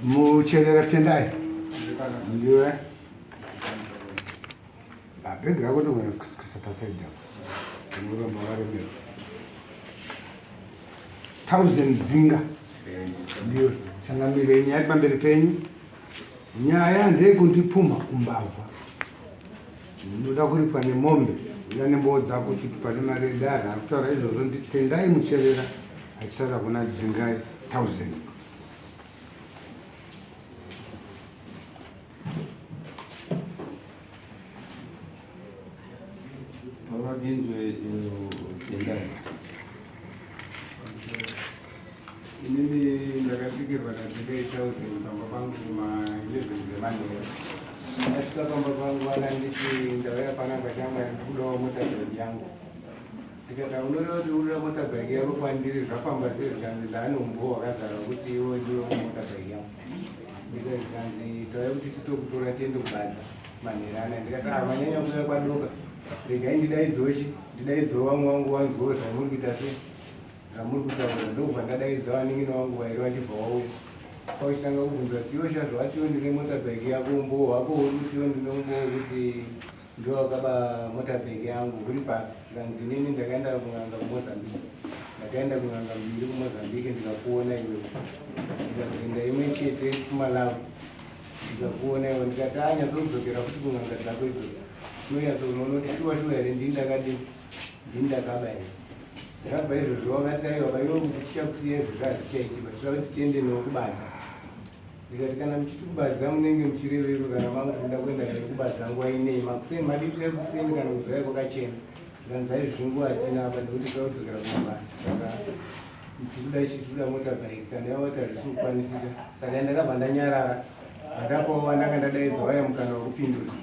Mucherera Tendai. Ndiwe. Bhegi rako ndogona kuisa pasaidi apo. Unoramba waremera. Thousand dzinga. Ndiyo changamire nyaya pamberi penyu. Nyaya ndeyekundipumha umbavha. Unoda kuripwa nemombe, uya nemboo dzako chitupa nemari yedare. Ari kutaura izvozvo nditendai Mucherera achitaura kuna Dzingai Thousand. Pavadinzwe tendai. Inini ndakasvikirwa naDzingai Thousand pamba pangu kuma 11 dzemanheru. Asvika pamba pangu akanditi ndauya panapa shamwari ndikudawo motabike yangu. Ndikati unoreva kuti urikuda motabike yako kwandiri zvafamba sei zvikanzi ndaane umbowo hwakazara wekuti iwe ndiwe motabike yangu. Ndikati zvikanzi tauya kuti titokutora tiende kubadza manheru anaya. Ndikati ah manyanya kuuya kwadoka regai ndidaidzewo chi ndidaidzewo vamwe vangu vanzwewo zvamuri kuita sei zvamuri kutaura ndokubva ndadaidza vanin'ina vangu vairi vachibva vauya kwakuchitanga kubvunza kuti iwe sha zvawatiwo ndine motabike yako umbowo hwako huri kuti iwe ndine umbowo kuti ndiwe wakaba motabike yangu huri papi zvikanzi inini ndakaenda kun'anga kumozambique ndakaenda kun'anga mbiri kumozambique ndikakuona iwewe ndikazoenda imwe chete kumalawi ndikakuona iwe ndikati anyatsodzokera futi kun'anga dzako idzodzo tinonyatsonoona kuti shuwa shuwa here ndini ndakadii ndini ndakaba here Zvabva izvozvo wakati aiwa vaiwe kuti tichakusiya izvozvo hazvichaitika tinoda kuti tiende newe kubadza ndikati kana muchiti kubadza munenge muchireverwe kana makuti muda kuenda neni kubadza nguva inei makuseni madii kuya kuseni kana kuzouya kwakachena zvikanzi aizvi nguva hatina apa nekuti toda kudzokera kumabasa saka tikuda ichi tikuda motabike kana yawati hazvisi kukwanisika saka ndakabva ndanyarara vandapawo vandanga ndadaidza vaya mukana wekupindura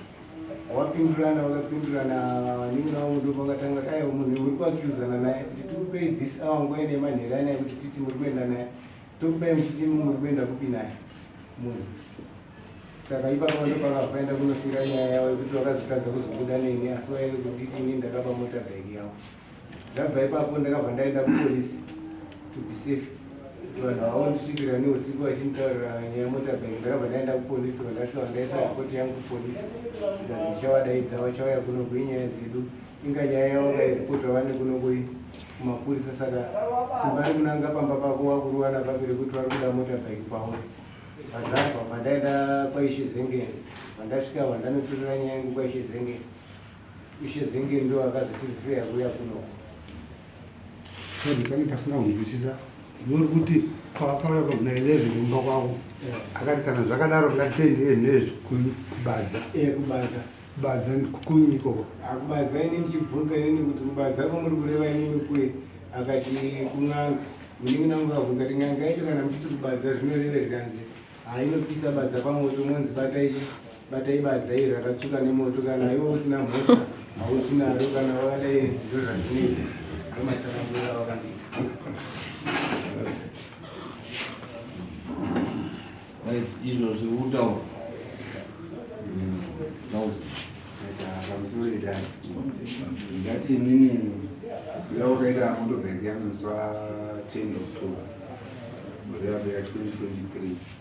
Wapindurana wakapindurana vanin'ina vangu ndopakatanga kuti aiwa munhu muri kuaccusana naye kuti tikupei this hour nguva ine manheru anaye kuti titi muri kuenda naye tokupai muchiti imi muri kuenda kupi naye munhu saka ipapo ndopakavaenda kunofira nyaya yavo yekuti vakazotadza kuzobuda neni asi vaive kunditi ini ndakaba motabike yavo Ndabva ipapo ndakabva ndaenda kupolisi to be safe kuti vanhu havavondisvikira neusiku vachinditaurira nyaya yemotabike ndakabva ndaenda kupolisi vandasvika vandaisa ripoti yangu kupolisi ndikazi ndichavadaidza vachauya kuno kuinyaya dzedu inga nyaya yavo kairipotwa vane kuno kui kumapurisa saka simba rekunanga pamba pako wakuruwana papi rekuti vari kuda motabike kwauri vandabva vandaenda kwaishe zengeni vandasvika vandanotorera nyaya yangu kwaishe zengeni Ishe Zenge ndo akazotirifeya kuuya kuno. Sorry, pane pasina kunzwisisa. Uri kuti pawakauya kuna 11 kumba kwako akati kana zvakadaro ngatende nezvi kubadza. Eh, kubadza. Kubadza kunyi ikoko. Akubadza ini ndichibvunza inini kuti kubadza kwamuri kureva inini kuye akati kun'anga. Munin'ina wangu akabvunza kuti n'anga yacho kana muchiti kubadza zvinoreve zvikanzi Hainopisa badza pamoto monzi batai chi batai badza iri rakatsvuka nemoto kana iwe usina mhosva hauti naro kana wakadai ndozvazvinoita ndomatsanangurira wakandiita. Izvo zviri kutaura pamusoro idai ndati inini kuya wakaita motobike yangu musi wa 10 October gore rapera 2023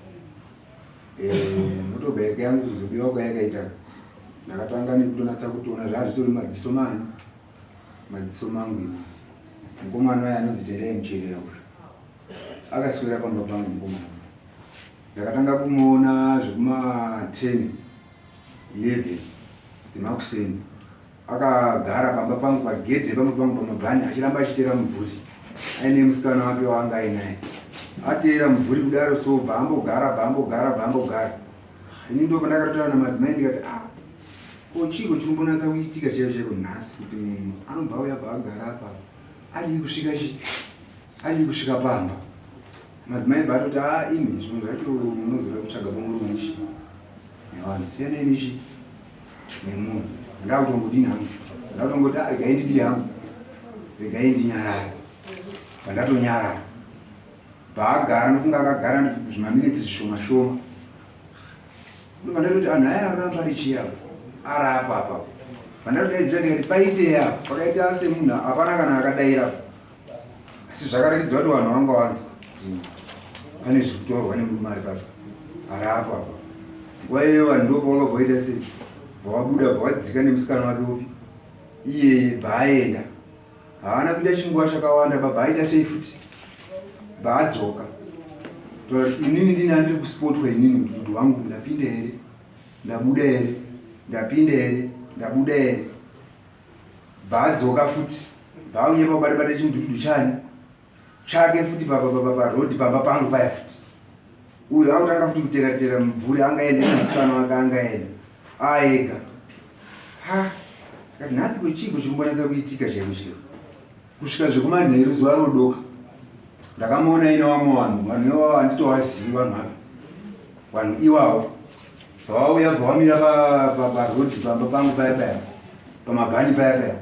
motobike yangu kuzobiwa kwayakaita ndakatanga nekutonatsa kutoona zvaa zvitori madziso mani madziso mangu ini mukomana waye anonzi tendai mucherera uyu akaswera pamba pangu mukomana ndakatanga kumuona zvekuma 10 11 dzemakuseni akagara pamba pangu pagedhe pamba pangu pamabhani achiramba achiteera mubvuri aine musikana wake waanga ainaye ateera mubvuri kudaro so bva ambogara bva ambogara bva ambogara ini ndo pandakatotaura namadzimai ndikati ah ko chiiko chinombonatsa kuitika chaivo chaiko nhasi kuti munhu anobva auya bva agara apa adii kusvika chi adii kusvika pamba madzimai bva atoti a ah, imi zvimwe zvacho munozoda kutsvaga pamurume chi nevanhu siyanai nechi nemunhu ndakutongodini hangu ndakutongoti ah, regai ndidii hangu regai ndinyarare pandatonyarara bvaagara ndofunga akagara zvimaminitsi zvishoma shoma ndobva ndatoti anhu aya aramba richi apa arapa apa pandatodaidzira ndikati paitei apa pakaita semunhu hapana kana akadaira asi zvakaratidza kuti vanhu vanga vanzwa kuti pane zviri kutorwa nemurume ari papo. Ari apo apa. Nguva iyoyo vanhu ndopavakabva vaita sei? Bva vabuda bva vadzika nemusikana wake upi? Iyeye bva aenda. Haana kuita chinguva chakawanda baba aita sei futi? Bva adzoka. Inini ndini andiri kuspotwa inini mudhudhudhu wangu ndapinda here? Ndabuda here? Ndapinda here? Ndabuda here? Bva adzoka futi. Bva auye pabata bata chimudhudhudhu chani? Chake futi paroad pamba pangu paya futi. Uyu akutanga futi kutera tera mubvuri angaende musikana wake angaenda. Aega. Ha. Kati nhasi kwechiiko chikumbonatsa kuitika chaiko chaiko. Kusvika zvekumanheru zuva rodoka. Ndakamuona ine vamwe vanhu, vanhu ivavo handitovazivi vanhu ava. Vanhu ivavo. Pavauya bva vamira paroad pamba pangu paya paya. Pamabhani paya paya.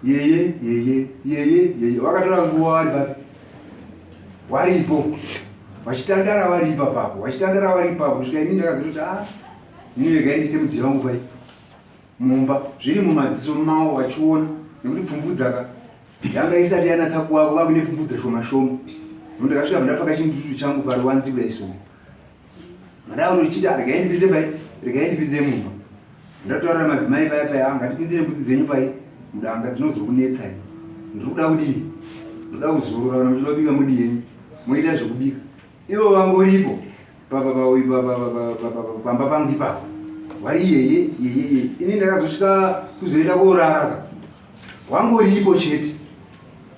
Yeye yeye yeye yeye vakatora nguva vari papi? Waripo. Vachitandara vari ipapapo, vachitandara vari ipapo kusvika ini ndakazototi ah ini regai ndise mudziyo wangu pai mumba zviri mumadziso mawo vachiona nekuti pfumvudza ka yanga isati yanatsa kuwako vakune pfumvudza shoma shoma ndakasvika ndapaka chindutu changu paruwanzi kudai so Madai unochita regai ndipinze pai, regai ndipinze mumba. Ndatotaurira madzimai paya paya, ah, ngatipinzire mbudzi dzenyu pai mudanga dzinozokunetsai. Ndiri kuda kudii? Ndoda kuzorora kana muchida kubika mudi yenyu. Moita zvekubika. Ivo vangoripo pamba pangu ipapo. Vari iyeye yeye yeye. Ini ndakazosvika kuzoenda koorara ka. Wangoripo chete.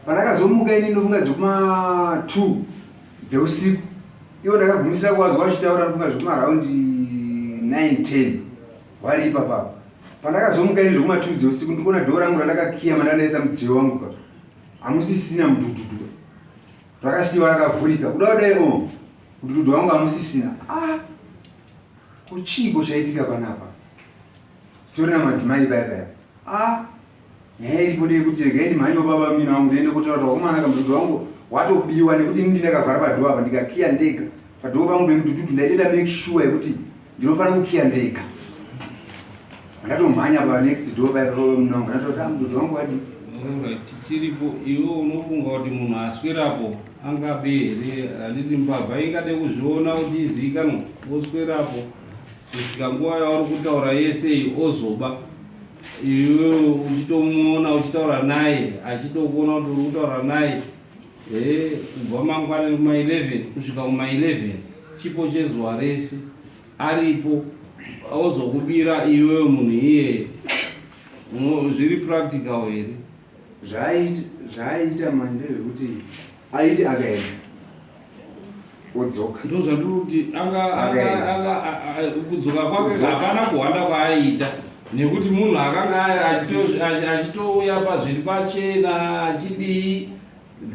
Pandakazomuka ini ndofunga dzekuma 2 dzeusiku ivo ndakagumisira kuwazwa vachitaura ndofunga zvekumaraundi 9 10 wari ipapapa pandakazomuka ini zvekuma 2 dzeusiku ndikuona dhoo rangu randakakiya mandandaisa mudziyo wangu ka hamusisina mudhudhudhu rakasiwa rakavhurika kuda kudai o oh, mudhudhudhu wangu hamusisina ah kuchiiko chaitika panapa torina madzimai paya paya ah Nyaya iripo ndeyekuti regai ndimhanye baba mina wangu ndiende kotaura kuti wakomana kamudhudhu wangu watobiwa nekuti ini ndakavhara padhoo apa ndikakiya ndega padhoo pangu pemudhudhudhu ndaitoita make sure yekuti ndinofanira kukiya ndega ndatomhanya pa next door paya pababa mina wangu ndatoa kuti ah, mudhudhu wangu wadii. Tiripo iwe unofunga kuti munhu aswerapo angabe here handiti mbavha ingade kuzviona kuti izivikanwa oswerapo kusvika nguva yauri kutaura yese iyi ozoba iwe uchitomuona uchitaura naye achitokuona kuti uri kutaura naye eh, kubva mangwanani kuma 11 kusvika kuma 11 chipo chezuva rese aripo ozokubira iwewe munhu iyeye zviri practical here zvaaita manje ndezvekuti aiti akaenda wodzoka ndozvandiri kuti kudzoka kwake hapana kuhwanda kwaaiita nekuti munhu akanga achitouya pazviri pachena achidii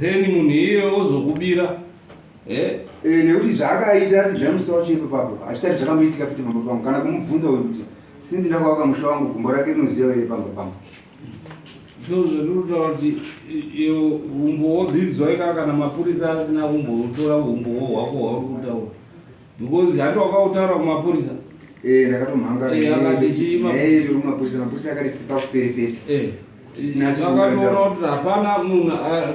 then munhu iye ozokubira eh? Eh, nekuti zvaakaita ratidza musi wacho ipapapo achitati zvakamboitika futi pamba pangu kana kumubvunza uyu kuti sinzi ndakavaka musha wangu gumbo rake rinoziva here pamba pangu Ndozvatinotaura kuti umbowo dzidzwa ika kana mapurisa asina kumbotora umbowo hwako hwauri kutaura because handi wakautaura kumapurisa eh, ndakatomhanga eh, akati chii eh, kumapurisa mapurisa akati tiri pakuferefeta akatoona kuti hapana munhu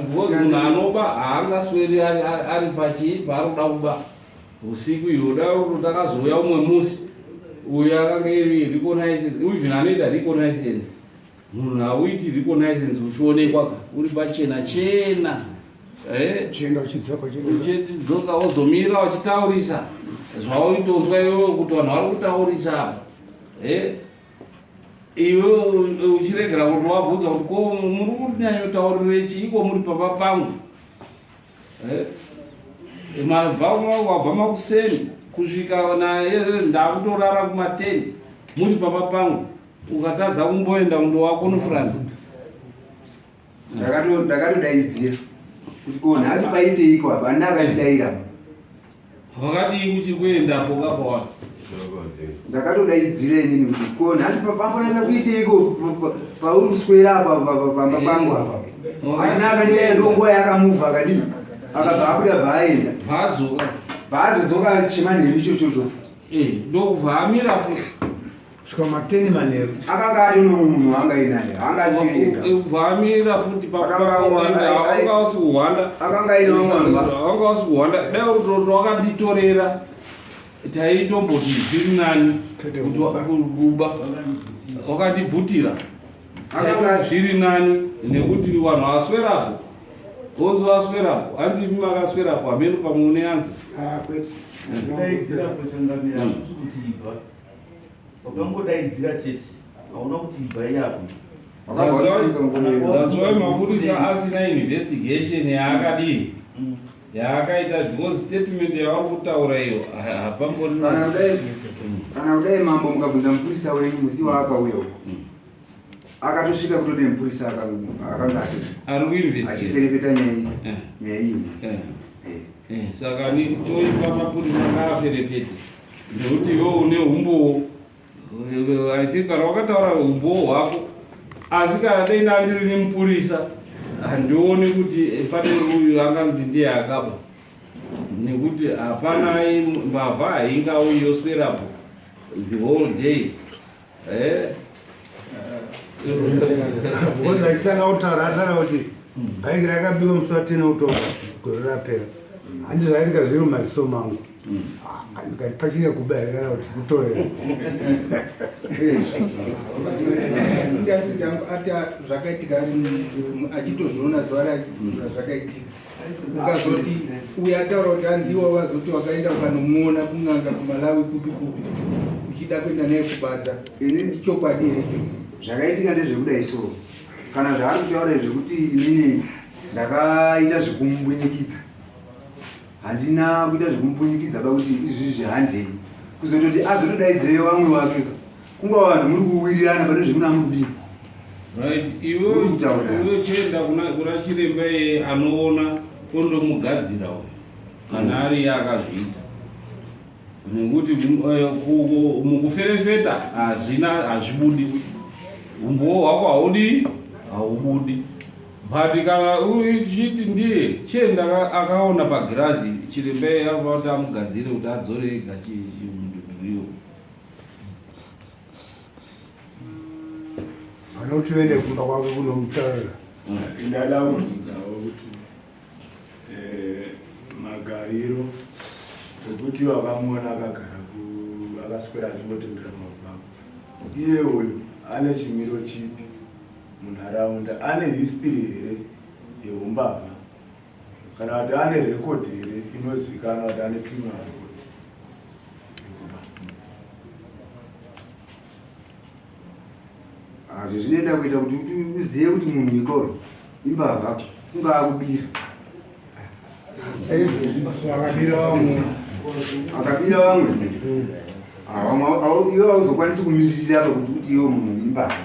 because munhu anoba haangasweri ari pachii paari kuda kuba Usiku iwo dai takazouya umwe musi uyo akanga iri reconnaissance even anoita reconnaissance munhu hauiti reconnaissance uchionekwa ka uri pachena chena eh, chienda uchidzoka uchidzoka wozomira uchitaurisa zvauitonzwa iwewe kuti vanhu vari kutaurisa apa eh, iwe uchiregera kuti wabvunza kuti ko muri kunyanyotaurire chiiko muri pamba pangu Eh, mabva wabva makuseni kusvika naye ndakutorara kuma 10 muri pamba pangu ukatadza kumboenda undowakonofurana ndakatodaidzira kuti ko nhasi paiteiko apa andina akatidaira wakadii kuti kuendapo kapawa ndakatodaidzira inini kuti ko nhasi pambonatsa kuiteiko pauri kuswera apa pamba pangu apa handina akandidai ndonguva yakamuvha akadii akabva abuda bva aenda bvaadzoka bvaazodzoka chimanheru ichochocho futi eh, ndokubva amira futi kusvika mateni manheru akanga ari nomwe munhu waanga inaye anga asiri ega kubva amira futi paanga wasi kuhwanda akanga aine vamwe vanhu anga wasi kuhwanda dai uri wakanditorera Taitomboti zviri nani kuti kuba wakandibvutira zviri nani nekuti vanhu vaswerapo vozi vaswerapo hanzi imi makaswerapo hameno pamwe une anzi ah, wakangodaidzira chete hauna kuti ibva iyapo. That's why mapurisa asina investigation yaakadii yaakaita because statement yavari kutaura iyo hapambori. Kana kudai mambo mukabvunza mupurisa wenyu musi waakauya uko akatosvika kutoti mupurisa akanga ari kuinvestiachiferefeta nyaya iyi eh. Eh. Saka toipa mapurisa ngaaferefete nekuti iwe une umbowo. I think kana wakataura umbowo hwako, asi kana dei ndandiri nemupurisa handioni kuti pane uyu anganzi ndiye akaba, nekuti hapana mbavha haingauyi yoswerapo the whole day eh? Because achitanga kutaura ataura kuti bhaiki rakabiwa musi wa 10 October gore rapera. Hanzi zvaitika zviri mumaziso mangu. Ah, ndikati pachine kuba here kana kuti kutorera? Ati zvakaitika achitozviona zuva razvakaitika, ukazoti uyo ataura kuti hanzi iwo wazoti wakaenda ukanomuona kun'anga kuMalawi kupi kupi uchida kuenda naye kubadza, Ini ichokwadi here icho? Zvakaitika ndezvekudai so, kana zvaari kutaura zvekuti inini ndakaita zvekumbunyikidza, handina kuita zvekumbunyikidza pakuti izvizvi handei kuzototi azotodaidzire vamwe wake, kungava vanhu muri kuwirirana pane zvemuna muri kudii. Right, iwe Uri kutaura. Iwe chienda kuna chiremba iye anoona, ondomugadzira uyo kana ari iye akazviita, nekuti mukuferefeta hazvina, hazvibudi, umbowo hwako haudi, haubudi. But kana uchiti ndiye, chienda akaona pagirazi chiremba iye anofanira kuti amugadzire kuti adzore ega chimudhudhuriwo. Vanoti uende kumba kwake kunomutaurira. Ndada kubvunzawo kuti magariro ekuti wakamuona akagara akaswera achingotendera mumagwagwa, iye uyu ane chimiro chipi munharaunda? Ane history here yeumbavha, kana kuti ane record here inozikanwa kuti ane criminal record yekuba? Hazvo zvinoenda kuita kuti uzive kuti munhu ikoyo imbavha, kungaa kubira. Akabira vamwe. Akabira vamwe. Ah, vamwe iwe hauzokwanisi kumiririra apa kuti kuti iwe munhu imbavha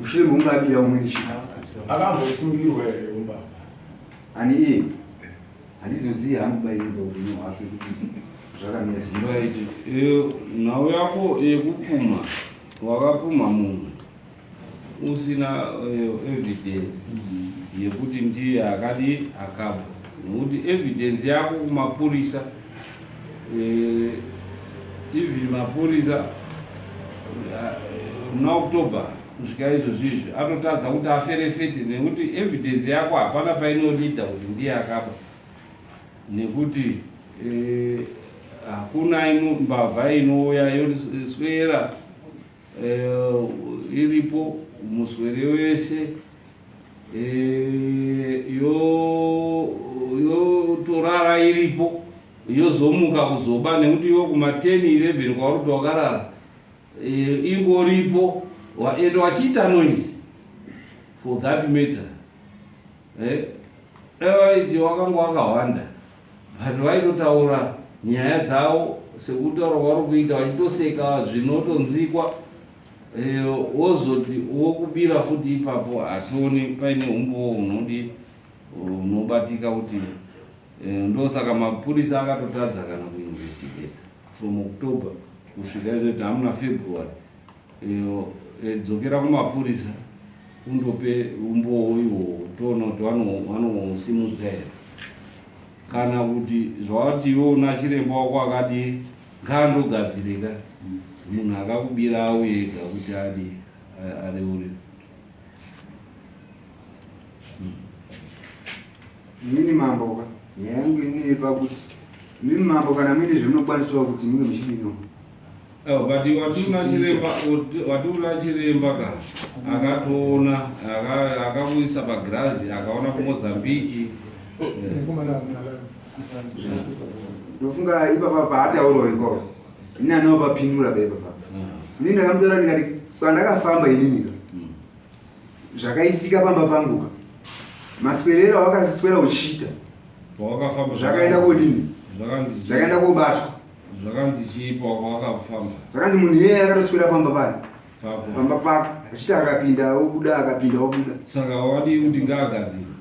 mushure mekunge abira umweni chii. Akambosungirwa here umbavha? Ani iye handizozivi hangu baini paupenyu hwake kuti zvakamira sei. Right, nhau yako yekupuma, wakapuma munhu usina evidence yekuti ndiye akadi akaba, nekuti evidence yako kumapurisa, even mapurisa muna October kusvika izvozvi izvi atotadza kuti aferefete, nekuti evidence yako hapana painolida kuti ndiye akaba, nekuti hakuna mbavha inouya yoswera iripo muswere wese, yotorara iripo, yozomuka kuzoba, nekuti iwo kuma 10 11 kwauri kuti wakarara ingoripo ende wachiita noise for that matter. Dai wakanga wakawanda, vanhu vaitotaura nyaya dzavo sekutaura kwauri kuita vachitoseka zvinotonzikwa, wozoti wokubira futi ipapo, hationi paine umbowo unodi unobatika kuti ndosaka mapurisa akatotadza kana kuinvestigate from October kusvika izoti hamuna February. Dzokera kumapurisa undope umbowo ihwohwo, toona kuti vanosimudza here, kana kuti zvawati iwe una chiremba wako akadii, ngaandogadzirika munhu akakubira auye ega kuti adi areurire. Inini mambo ka, nyaya yangu inini pakuti Mimi mambo kana muine zvamunokwanisawo kuti munge muchidino. Oh, but watiuna chiremba watiuna chiremba ka akatoona akakuisa pagirazi akaona kuMozambique. Ndofunga ipapa paataurawo ikoko ini anopapindura paipapa. Ini ndakamutaura ndikati kwandakafamba inini ka zvakaitika pamba pangu ka maswerero awakaswera uchiita pawakafamba zvakaenda kodini zvakaenda kobatwa zvakanzi chii pawakafamba zvakanzi munhu iyeye akatoswera pamba pani pamba pako achiti akapinda obuda akapinda obuda saka wadii kuti ngaagadzirwe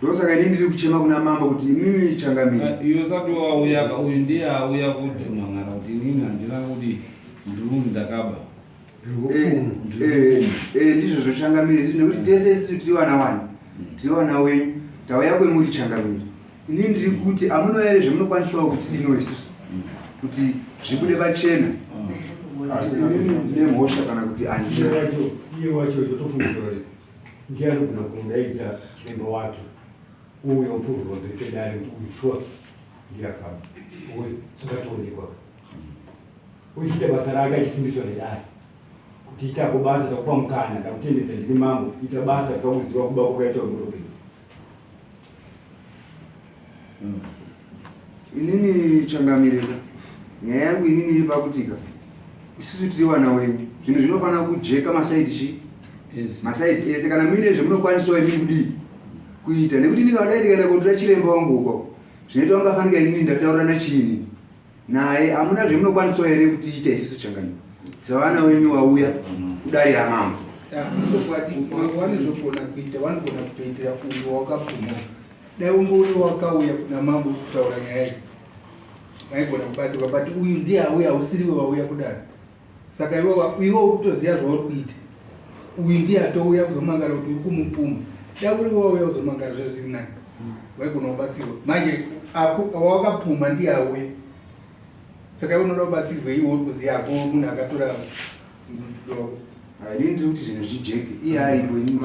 ndosaka ini ndiri kuchema kuna mambo kuti imimi changamire iwe usati wauya uyu ndiye auya kutomangara kuti inini handina kuti ndiri ndakaba Eh, eh, eh, ndizvo zvochangamire izvi nekuti tese isusu tiri vana wani tiri vana wenyu tauya kwemuri changamire ini ndiri kuti amuno here zvemunokwanisawo kuti dino isusu kuti zvibude pachena kuti inini ndine mhosva kana kuti andina iye wacho totofunga kuti ndiye anogona kumudaidza chiremba wake uyo upuvurwa mberi pedare kuti uyu shuwa ndiye akaba because zvakatoonekwa uchiita basa rake achisimbiswa nedare kuti itako basa takupa mukana ndakutendedza ndini mambo ita basa tikakuziva kuba kwakaita mutopei Inini changamireka nyaya yangu inini iri pakutika isusu tiri vana wenyu zvinhu zvinofanira kujeka masaidi chi masaidi ese kana muine zvemunokwanisawo imi kudii kuita nekuti ndikadai ndikaenda kotora chiremba wangu uko zvinoita ungafanika inini ndataurana chiini naye amuna zvemunokwanisawo here kutiita isusu changamire sevana wenyu wauya kudare ramambo Chokwadi mambo vanozogona kuita vanogona kutoitira uyo wakapumha dai ungori wakauya kuna mambo kutaura nyaya iyi vaigona kubatsirwa but uyu ndiye auya hausiriwe wauya kudaro saka iwe iwe uri kutoziva zvauri kuita uyu ndiye atouya kuzomangara kuti uri kumupumha dai uri wauya kuzomangara zve zviri nani waigona kubatsirwa manje wawakapumha ndiye auya saka iwe unoda kubatsirwa iwe uri kuziva ako munhu akatora Ini ndiri kuti zvinhu zvijeke iye aripo ini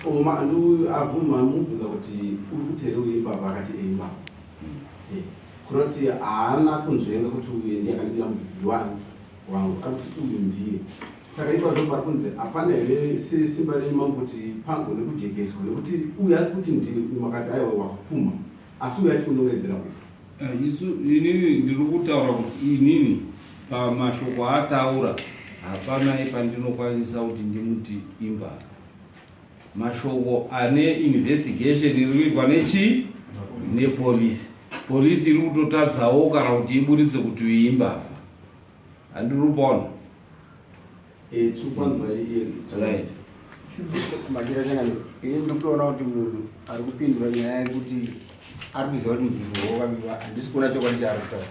oma abvuma amubvunza kuti uri kuti here uyu imbavha akati e imbavha eh, kunoti haana kunzvenga kuti uyu ndiye akandibira mudhudhu wani wangu ari kuti uyu ndiye saka ipapo pari kunzi hapana here sesimba renyu mangu kuti pagone kujekeswa nekuti uyu ari kuti ndiye uyu makati aiwa wakupumha asi uyu ati kunongedzera uyu Eh, isu inini ndiri kutaura kuti inini pamashoko ataura hapana pandinokwanisa kuti ndimuti imbavha mashoko ane investigation iri kuitwa nechii nepolisi polisi iri kutotadzawo kana kuti iburitse kuti uyu imbavha handiri kupona Eh, tiri kwanzwa iye right Machira changamire, ini ndiri kutoona kuti munhu ari kupindura nyaya yekuti ari kuziva kuti mubvunzo wakabiwa, handisi kuona chokwadi chaari kutaura.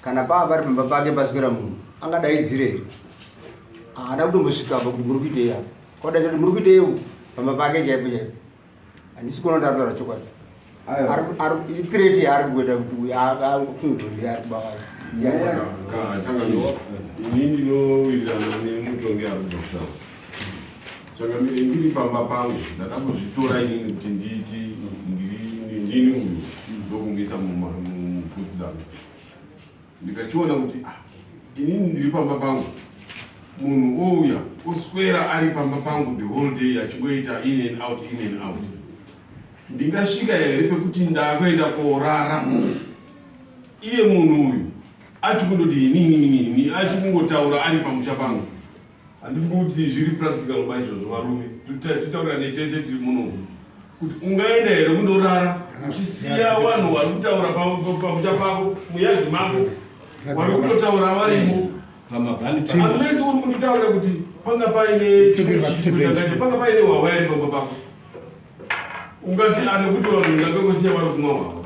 Kana pava pari pamba pake paswera munhu, angadaidzire here? Haana kutombosvika apa kuti muri kuitei apa. Kwadaidza kuti muri kuitei uku pamba pake chaipo chaipo. Handisi kuona kuti ari kutaura chokwadi. Ithreat yaari kuita kuti uyu afunge kuti ari kuba vanhu. Ini ndinowirirana nemutongi ari kubva Changamire, ndiri pamba pangu ndakambozvitora inini kuti nditi ndini uyu ndokungoisa mubhutsu dzangu ndikachiona kuti ah, inini ndiri pamba pangu munhu ouya oswera ari pamba pangu the whole day achingoita in and out in and out ndingasvika here pekuti ndakuenda korara iye munhu uyu achikundoti inininini achikungotaura ari pamusha pangu Handifungi kuti zviri practical ba izvozvo varume titaurirane tese tiri muno kuti ungaenda here kundorara uchisiya vanhu vari kutaura pamusha pako muyadhi mako vari kutotaura varimo unless uri kunditaurira kuti panga paine panga paine hwahwa here pamba pako ungati anekuti vanhu ndakangosiya vari kumwa hwahwa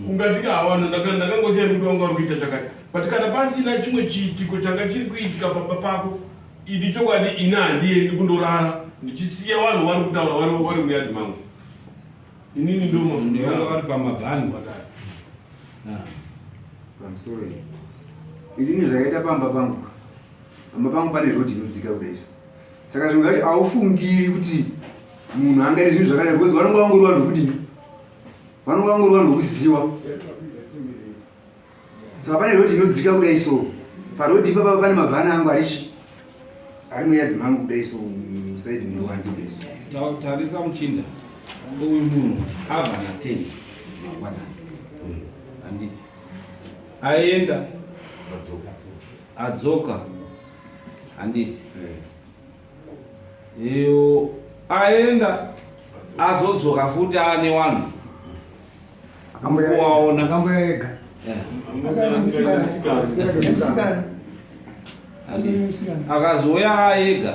ungati ka vanhu ndakangosiya nekuti vanga vari kuita chakati but kana pasina chimwe chiitiko changa chiri kuitika pamba pako idi chokwadi ini handiendi kundorara ndichisiya vanhu vari kutaura vari vari muyadhi mangu inini ndo mafungira vari pamabhani ah. pamusoro inini zvakaita pamba pangu pamba pangu pane rodhi inodzika kudai saka zvimwe zvacho haufungiri kuti Munhu angaite zvinhu zvakadai because vanonga vangori vanhu vekudii? Vanonga vangori vanhu vekuziwa. Saka pane road inodzika kudai so. Paroad ipapa pane mabhana angu arichi ari muyadhi mangu kudai so side newanzi kudai so. Tarisa muchinda uyu munhu abva na 10 mangwanani. Handiti. Aenda adzoka handiti. Iyo aenda azodzoka futi ane wanhu. Akambowaona akamboya ega. Akazouya ega.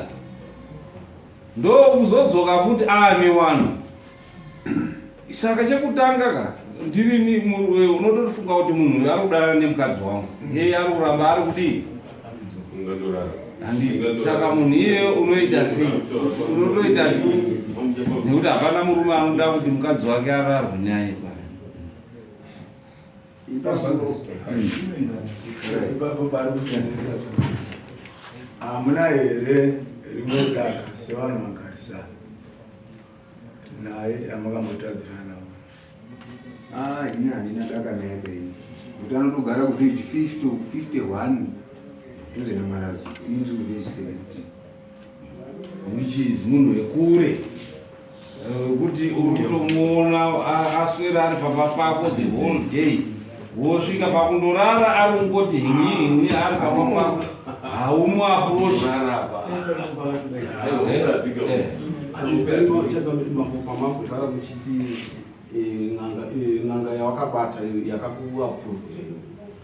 Ndokuzodzoka futi aane wanhu. Saka chekutanga ka ndirini unotofunga kuti munhu uyu ari kudanana nemukadzi wangu. Iye ari kuramba ari kudii? Saka munhu iye unoita sei? Unotoita shungu nekuti hapana murume anoda kuti mukadzi wake ararwe naye. Ipapo pari kutanetsa hamuna here rimwe daka sevanhu vagarisana naye yamakambotadzirana nawo? Ah, ini handina daka naye kaini. Kuti anotogara kuvillage 50 51 dhuze namarazi. Ini ndiri kuvillage 17. Which is munhu wekure. Kuti uri kutomuona aswera ari pamba pako the whole day. Wosvika pakundorara ari kungoti hingi hingi ari pamba pako. Haumu approach. Pamakutaura muchiti n'anga yawakabata yakakuaprovhira iyo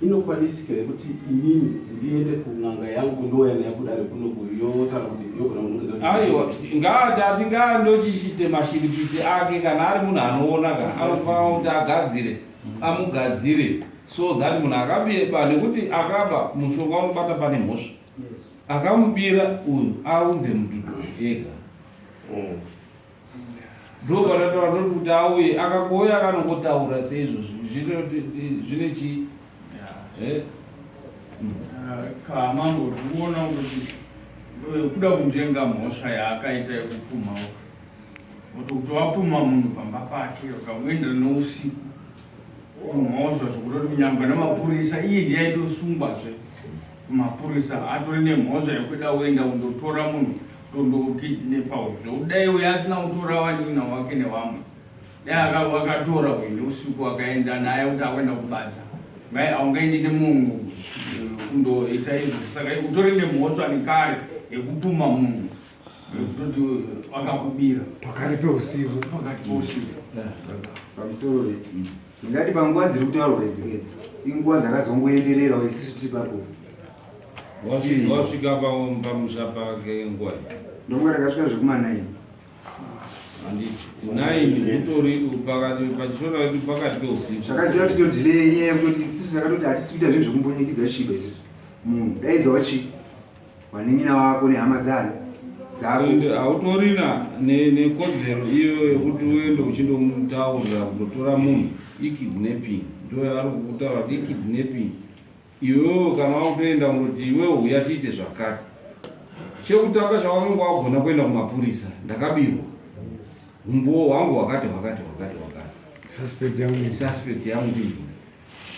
inokwanisika here kuti inini ndiende kun'anga yangu ndouya nayo kudare kunoku yotaura kuti yogona kunongedza kuti Aiwa, ngaati ati ngaandochichite mashiripiti ake kana ari munhu anoona ka anofanira kuti agadzire amugadzire so that munhu akabeba nekuti akaba mushonga unobata pane mhosva akamubira uyu aunze mudhudhu ega Ndopanataura ndoti kuti auye akangouya akanongotaura seizvozvi zvine chii eh? Ah, kamambo ndikuona kuti eh, kuda kunzvenga mhosva yaakaita yekupumhawo kuti kuti wapumha munhu pamba pake ukamuendera neusiku mhosva zvekutoti kunyangwe nemapurisa iye ndiye aitosungwazve kumapurisa atori nemhosva yekuda kuenda kundotora munhu tondokidnepa uyu zvekuti dai uyu asina kutora wanin'ina wake nevamwe dai akatora uyu neusiku akaenda naye kuti akuenda kubadza mai aungaendi nemunhu eh, kundoita izvo saka utori nemhosva nekare yekupuma munhu yekutoti akakubira pakati peusiku pakati peusiku pamusoro ndingati panguva dziri kutaurwa idzi idzi inguva dzakazongoendererawo isusu tiri papo Wasvika pamusha pake nguva iyi? Ndonga rakasvika zvekuma 9. Handiti 9 kutori pakati pachishona kuti pakati peusiku. Zvakaziva kuti todelay nyaya yekutoti isusu takatoti hatisi kuita zvinhu zvekumbonyikidza chiba isusu. Munhu daidzawo chi vanin'ina wako nehama dzani dzako. Hautorina nekodzero iyoyo yekuti uende uchindomutaurira kundotora munhu ikidnapping ndoyavari kukutaura kuti ikidnapping. Iwewe kana wakutoenda unoti iwewe huya tiite zvakati. Chekutanga chawakanga wagona kuenda kumapurisa ndakabirwa. Humbowo hwangu hwakati hwakati hwakati hwakati. Suspect yangu. Suspect yangu ndini.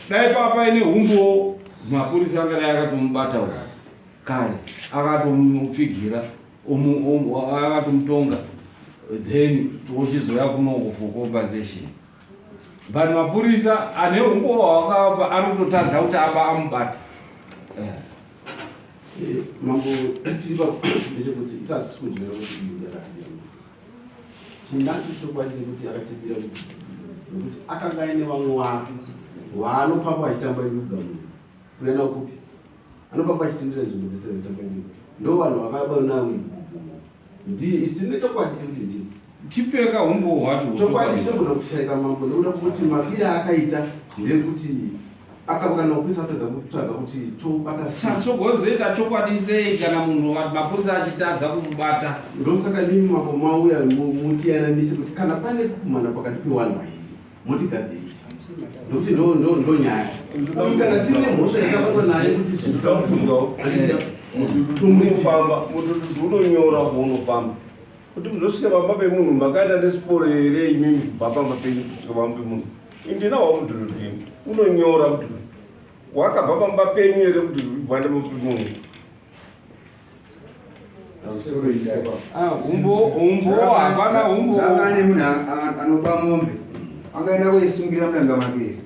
Dai papa paine humbowo mapurisa angadai akatomubata uyu kare akatomupfigira akatomutonga then tochizoya kuno for compensation. But mapurisa ane umbowo hwakavapa ari kutotadza kuti aba amubata. Eh. eh, mambo tiri pa ndechekuti isa hatisi kunzwira kuti uyu ndiye akatibira munhu. Tinacho chokwadi chekuti akatibira munhu nekuti akanga aine vamwe wake waanofamba achitamba njuga munhu kuya nawo kupi anofamba achitendera nzvimbo dzese achitamba njuga ndo vanhu vakaba nayo mudhudhudhu ndiye isi tine chokwadi chekuti ndiye Chipeka humbowo hwacho chokwadi chinogona kushaika mambo nekuda kwekuti mabira aakaita ndekuti akava kana kuisa apedza kutsvaga kuti tobata sachogozoita chokwadi sei kana munhu mapurisa achitadza kumubata ndosaka nimi mambo mauya mutiyananise kuti kana pane kukumana pakati pewanhu vairi motigadzirisa nokuti ndo nyaya uyu kana tine mhosva yakabatwa naye kuti isusu unofamba unonyora unofamba. Kuti muzosvika pamba pemunhu makaenda nesiporo here imimi kubva pamba penyu kusvika pamba pemunhu? Indinawo mudhudhudhu ini. Unonyora mudhudhudhu. Wakabva pamba penyu here mudhudhudhu kubva pamba pemunhu? Umbo hapana umbo. Zvakane munhu anoba mombe angaenda koisungira mudanga make here?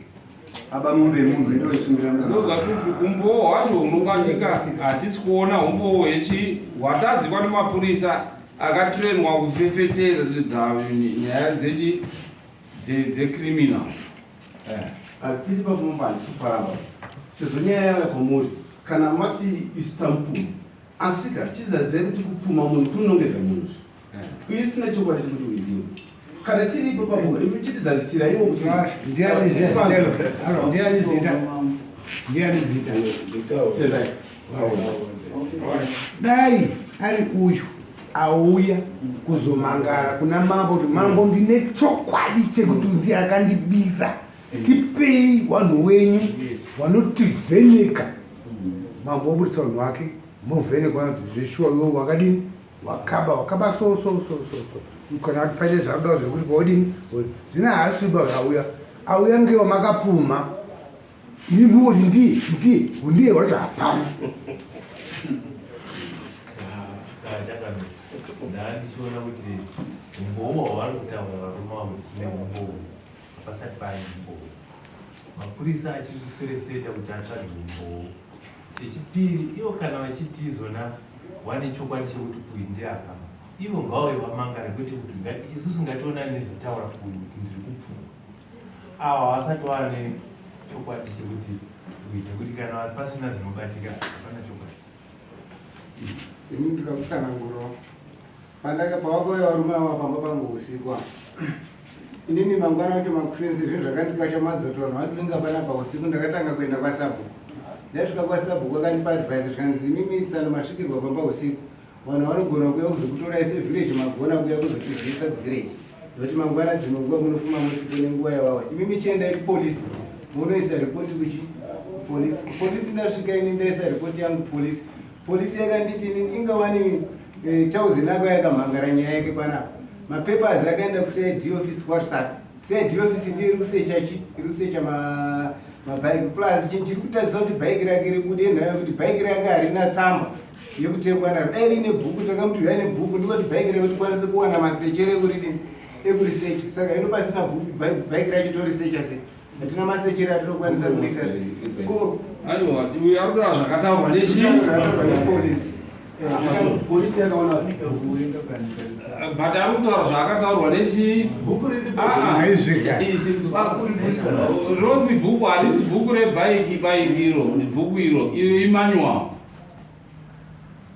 Aba mombe yemunhu enda koisungira mudanga. Ndozvatuti umbo hwacho hunobatika hatisi kuona umbo hwechi hwatadzikwa nemapurisa akatrenwa kufefeteredza nyaya dzechi dzecriminal. Hatiri pamombe handisi kuparamba sezvo nyaya yauya kwamuri kana mati isu tamupuma asika chizaziva kuti kupuma munhu kunongedza munhu uye sina chokwadi chekuti uyu ndiwe kana tiripo paboka imi chitizazisira iwo kuti Ndiani zita? Ndiani zita? Ndiani zita? Tendai. Dai ari uyu auya kuzomangara kuna mambo kuti mambo ndine chokwadi chekuti ndiye akandibira tipei vanhu wenyu vanotivheneka mambo oburitsa vanhu vake movhenekwa vanoti zveshuwa iwe wakadini wakaba wakaba so so so so so kana kuti paine zvakuda zvekuti paodini zvino haasiba auya auya ngewa makapumha ini muoti ndiye ndiye ndiye wacho hapana ndandichiona kuti umbowo hwavari kutaura varume avo kuti tine umbowo hapasati paane umbowo mapurisa achiri kuferefeta kuti atsvage umbowo chechipiri ivo kana vachiti izvona wane chokwadi chekuti uyu ndiye akama ivo ngavauye vamangare kwete kuti isusu ngationani nezvotaura uyu kuti ndiri kupfungwa Awa havasati wane chokwadi chekuti uyu nekuti kana pasina zvinobatika hapana chokwadi. Ini ndoda kutsanangurawo pandaka pavakauya varume ava pamba pangu usiku apa inini mangwana wacho makuseni zvinhu zvakandikashamadza kuti vanhu vandivinga panapa usiku ndakatanga kuenda kwasabhuku ndasvika kwasabhuku akandipa advice zvikanzi imimi tsano masvikirwa pamba usiku Vanhu vanogona kuuya kuzokutorai sevillage magona kuuya kuzotizivisa kuvillage nokuti mangwana dzimwe nguva munofuma musipo nenguva yavawa imimi chiendai kupolisi munoisa ripoti kuchi kupolisi kupolisi ndasvika ini ndaisa ripoti yangu kupolisi polisi yakanditi ini ingawani eh, tauzen ako yakamhangara nyaya yake panapa mapapers akaenda kucid office kwatsapi CID office ndiyo iri kusecha chi iri kusecha ma mabhaiki plus chinhu chiri kutadzisa kuti bhaiki rake ribude nhayo kuti bhaiki rake harina tsamba yekutengwa naro dai riine bhuku takamuti uyai nebhuku ndiko kuti bhaiki rake tikwanise kuwana masechere ekuridini ekurisecha saka ino pasina bhuku bhaiki racho torisecha sei hatina masechere atinokwanisa kuriita sei ko aiwa uyo ari kutaura zvakataurwa nechipolisi polisi yakaona but ari kutaura zvaakataurwa nechi ronzi bhuku harisi bhuku rebhaiki baiki iro bhuku iro iyo imanual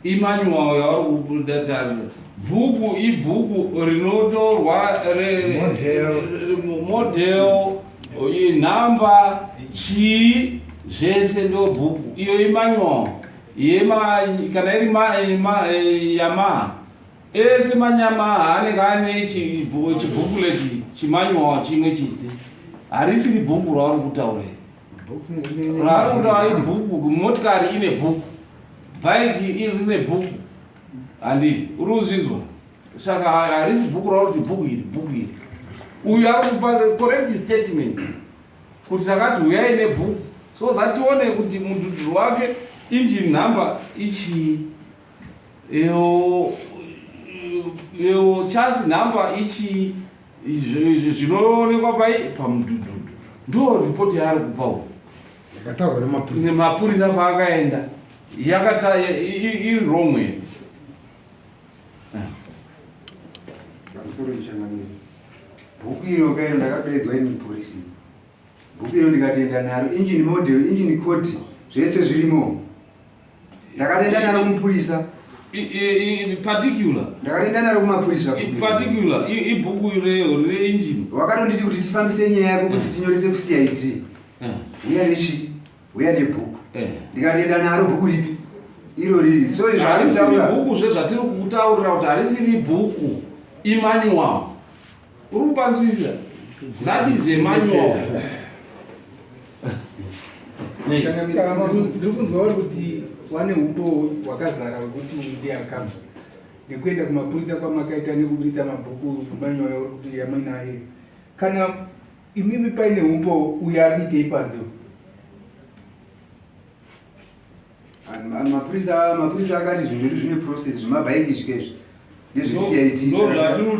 imanual yavari kubuda bhuku ibhuku rinotorwa model inhamba chii zvese ndo bhuku iyo imanual yema kana iri ma, ma, eh, yamaha ese manyamaha anenge ane chibhukuleti chimanyuwa chimwe chete harisiri bhuku ravari kutaura raari kutaura ibhuku motikari ine bhuku bhaiki iri rine bhuku handii uri kuzvinzwa saka harisi bhuku rauri kuti bhuku iri bhuku iri uyu ari kupa correct statement kuti takati huyai nebhuku so that tione kuti mudhudhuru wake engine number ichii iyo chasi number ichii zvinoonekwa pai pamudhudhudhu ndo ripoti yaari kupa uyu yakataurwa nemapurisa paakaenda yakata iri wrong here Pamusoro ichangamire. Bhuku iro kairo ndakapedzwa ini mupolisi. Bhuku iro ndikatenda naro engine model, engine code zvese zvirimo. Ndakatenda naro kumupurisa. Particular. Ndakatenda naro kumapurisa. Particular ibhuku iro re engine. Wakatonditi kuti tifambise nyaya yako kuti tinyorese ku CID. Uya nechi uya nebhuku eh. ndikatoenda naro bhuku ripi iro riri so harisiri bhuku zvezvatiri kutaurira kuti harisiri bhuku imanual uri kupanzwisisa that is a manual ndiri kunzwa uri kuti wane umbo hwakazara hwekuti ndiye akabva. nekuenda kumapurisa kwamakaita nekuburitsa mabhuku manual yauri kuti yamuinayo kana imimi paine umbowo uyo ari kuitei panze Mapurisa mapurisa akati zvinhu zvedu zvine process zvemabhaiki zvike izvi ndezveCID.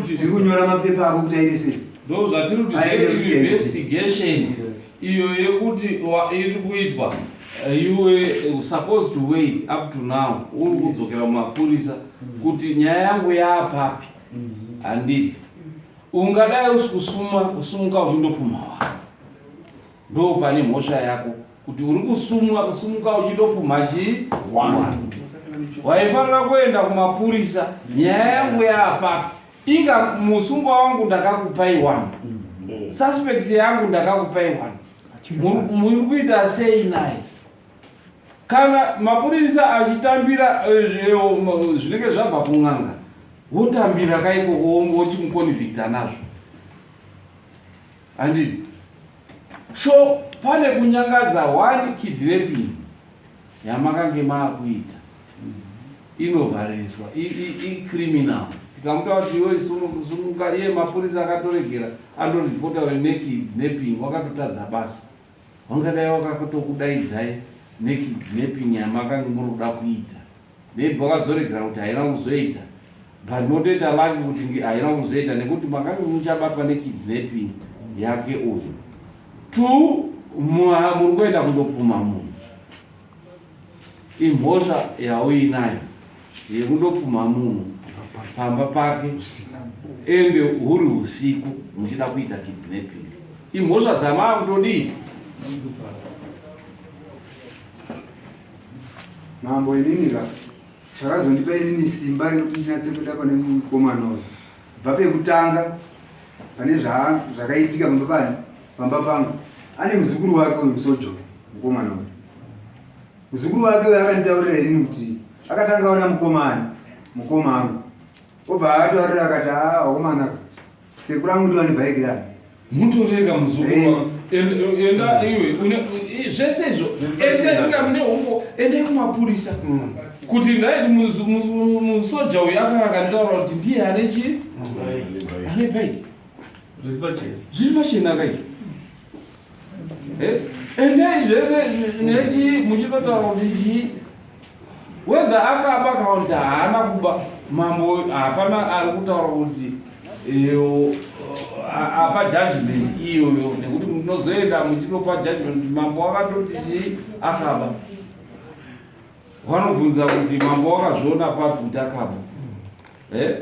Tiri kunyora mapepa ako kuti aite sei. Ndo zvatiri kuti investigation iyo yekuti iri kuitwa eh, you were eh, supposed to wait up to now uri kudzokera mumapurisa kuti nyaya yangu yaapapi handiti ungadai usi kusuma kusumuka uchindopumha wako ndo pane mhosva yako kuti uri kusumwa kusumuka uchindopumha chii waifanira kuenda kumapurisa nyaya yangu yaapapi inga musungwa wangu ndakakupai one suspect yangu ndakakupai one muri kuita sei naye kana mapurisa achitambira eh, eh, zvinenge zvabva kun'anga wotambira kaikoko wochimukonvicta nazvo handidi so pane kunyangadza one kidnapping yamakange maakuita inovhariswa icriminal tikamuta kuti iwe sununguka iye mapurisa akatoregera andoripota nekidnapping wakatotadza basa wangadai wakatokudaidzai nekidnapping yamakange muri kuda kuita maybe wakazoregera kuti haina kuzoita but motoita laki kuti haina kuzoita nekuti makange muchabatwa nekidnapping yake uyu two muri kuenda kundopuma munhu imhosva yauinayo yekundopumha munhu pamba pake ende huri usiku muchida kuita kidnapping imhosva dzamaa kutodii Mambo inini ka chakazondipa inini simba rekuti ndinatse kuenda pane mukomana uyu bva pekutanga pane zvakaitika pamba pani pamba pangu ane muzukuru wake uyu musojo mukomana uyu muzukuru wake uyu akanditaurira inini kuti akatanga ona mukomana mukoma angu obva akataurira akati haa wakomana Sekuru angu ndiwane bhaiki rani. Mutorega muzukuru. Enda iwe une zvese izvo. Enda inga mune humbo enda kumapurisa. Mm. Kuti ndai musoja uyu akakanditaura kuti ndiye ane chi? Ane bhaiki. Zviri pachena kai. Eh? Endai zvese nechi muchitotaura kuti chii? Whether akaba kana kuti haana kuba, mambo hapana ari kutaura kuti eh, apa judgment iyoyo nekuti munozoenda muchinopa judgment kuti mambo wakatoti chii akaba. Vanobvunza kuti mambo wakazviona papi kuti akaba. Eh?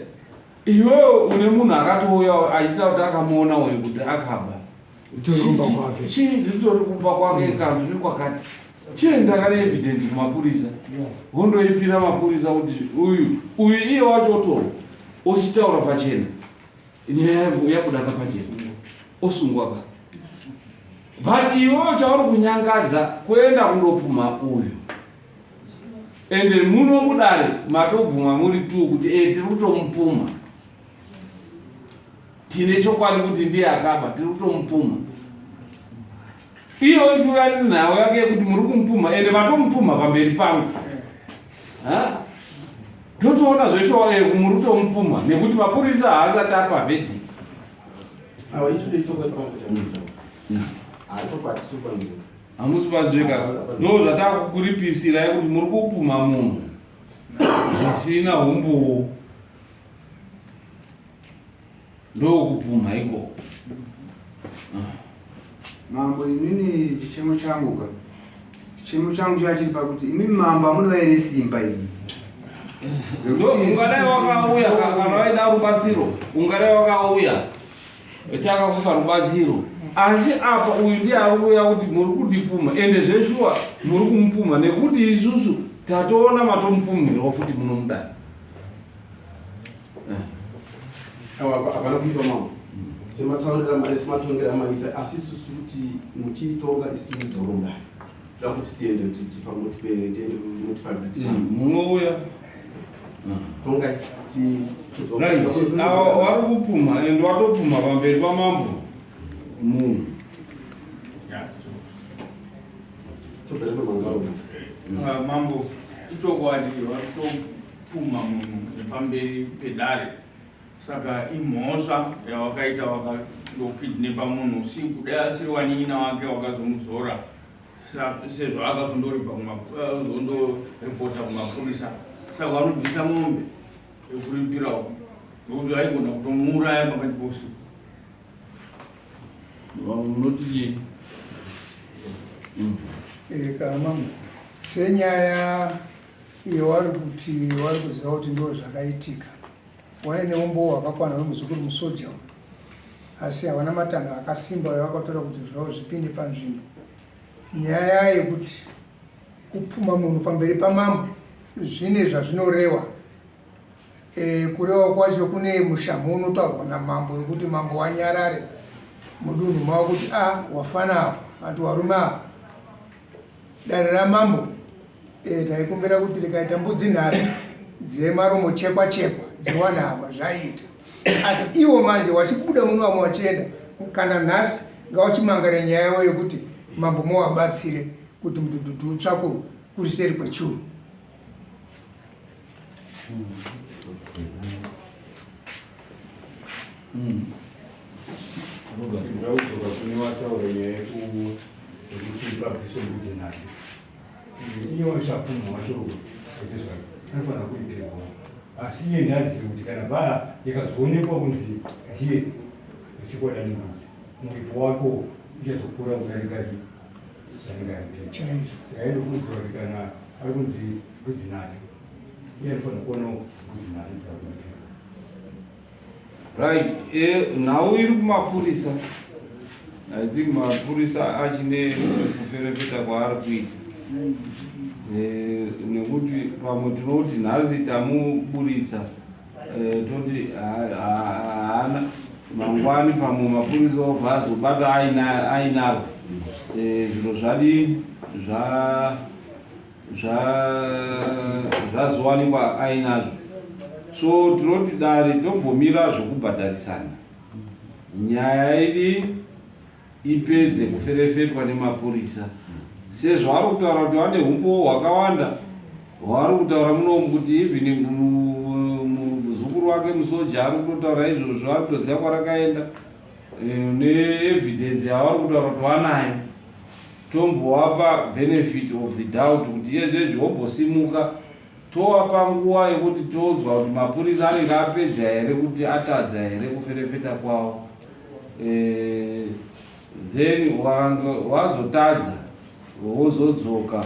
Iwewe une munhu akatouya achitaura kuti akamuona uyu kuti akaba. Ritori kumba kwake. Chii ritori kumba kwake kana zviri kwakati. Chienda kana evidence kumapurisa. Wondoipira mapurisa kuti uyu uyu iye wacho otorwa ochitaura pachena. Nyaya yabuda ka pachena. Osungwa ka. But iwewe chauri kunyangadza kuenda kundopumha uyu. Ende muno mudare matobvuma muri tu kuti eh tiri kutomupumha. Tine chokwadi kuti ndiye akaba, tiri kutomupumha. Iyo ichiuya nenhau yake yekuti muri kumupumha ende matomupumha pamberi pangu. Ndotoona zveshuwa eh, muri kutomupumha nekuti mapurisa haasati apa verdict. Awa icho ndechokwadi pangu chamuita. Haatopa tisupa ndiro. Hamusi panzveka. Ndo zvatakukuripisira kuti muri kupumha munhu zvisina humbowo. Ndokupumha ikoko. Mambo inini chichemo changu ka chichemo changu chava chiri pakuti imi mambo hamunova here simba imi ungadai wakauya kana waida rubatsiro ungadai wakauya takakupa rubatsiro asi apa uyu ndiye ari kuuya kuti muri kundipumha ende zveshuwa muri kumupumha nekuti isusu tatoona matomupumhirawo futi munomudai Hapana kuipa mambo sematauriro amai sematongero amaita asi isusu kuti muchiitonga isu tiri dzoronda da kuti tiende tiende mutifambire mm, munouya tongai vari kupumha and watopumha pamberi pamambo munhu ah, mambo ichokwadi vari pumha munhu nepamberi pedare. Saka imhosva yawakaita wakandokidnepa munhu usiku, dai asiri wanin'ina wake wakazomudzora sezvo akazondoripota kumapurisa. Saka vanobvisa mombe yekuripirawo nekuti aigona kutomuuraya pakati pousiku. Unoti chii? Kamama senyaya yewari kuti wari kuziva kuti ndo zvakaitika waine umbowo hwakakwana hwemuzukuru musoja uyu asi havana matanho akasimba yavakatora kuti zvavo zvipinde panzvimbo nyaya yekuti kupfuma munhu pamberi pamambo zvine zvazvinorewa E, kurewa kwacho kune mushamhu unotaurwa namambo wekuti mambo wanyarare mudunhu mavo kuti a ah, wafana avo vantu varume avo dare ramambo e, taikumbira kuti rikaita mbudzi nhatu dzemaromo chekwa chekwa dziwana avo zvaiita asi iwo manje wachibuda muno vamwe wachienda kana nhasi ngawachimangare nyaya yavo yekuti mambo mowabatsire kuti mudhudhudhu utsvakwe kuri seri kwechuru. Ndakudzoka kune wataura nyaya yekuti pabviswe mbudzi nhatu. Iye wachapunhu wacho anofanira kuipirwa asi iye ndazive kuti kana baa yakazoonekwa kunzi ndiye wechikwada nembudzi muripo wako uchazokura kudarika zvanenge aripira. Saka inofungidzira kuti kana ari kunzi mbudzi nhatu iye anofanira kuonawo mbudzi nhatu dzakuipira. Right, nhau iri kumapurisa. I think mapurisa achine kuferefeta kwaari kuita. Nekuti pamwe tinoti nhasi tamuburitsa toti haana mangwani pamwe mapurisa obva azobata ainaro. Zviro zvadii zva zvazowanikwa ainazvo so tinoti dare tombomira zvokubhadharisana nyaya idi ipedze kuferefetwa nemapurisa sezvaari kutaura kuti vane umbowo hwakawanda hwaari kutaura munomu kuti even muzukuru wake musoja ari kutotaura izvozvo ari kutoziva kwarakaenda neevidence yavari kutaura kuti vanayo tombowapa benefit of the doubt kuti iyezvezvi wombosimuka towapa nguva yekuti tonzwa kuti mapurisa anenge apedza here kuti atadza here kuferefeta kwavo then wazotadza wozodzoka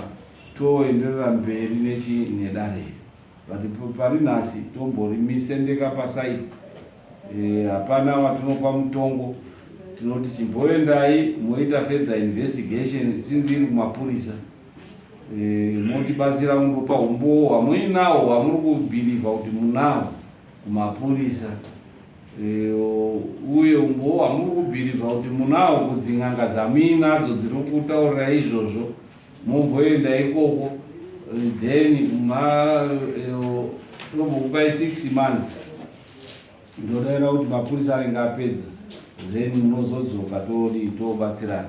toenderera mberi nedare but pari nhasi tomborimisendeka pasaidi. Hapana watinopa mutongo, tinoti chimboendai moita further investigation since iri kumapurisa. Motibatsira kundopa umbowo hwamuinawo hwamuri kubhilivha kuti munawo kumapurisa. Uye umbowo hwamuri kubhilivha kuti munawo kudzin'anga dzamuinadzo dziri kutaurira izvozvo momboenda ikoko then tombokupai 6 months ndodaira kuti mapurisa anenge apedza then munozodzoka todii tobatsirana.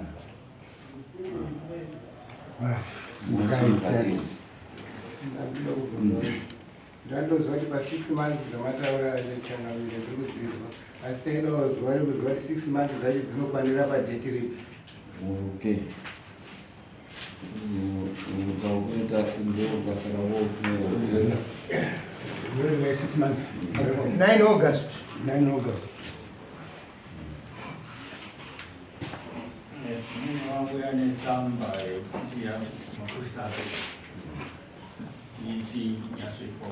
Ndandoziva kuti pa 6 months dzamataura changamire ndiri kudzizwa asi taidawo zuva rekuziva kuti 6 months dzacho dzinokwanira padheti ripi. Okay. Ukaita ndo basa ravo. 6 months. 9 August. 9 August. Wangu yane tsamba yekuti mapurisa ichinyatsoitwa.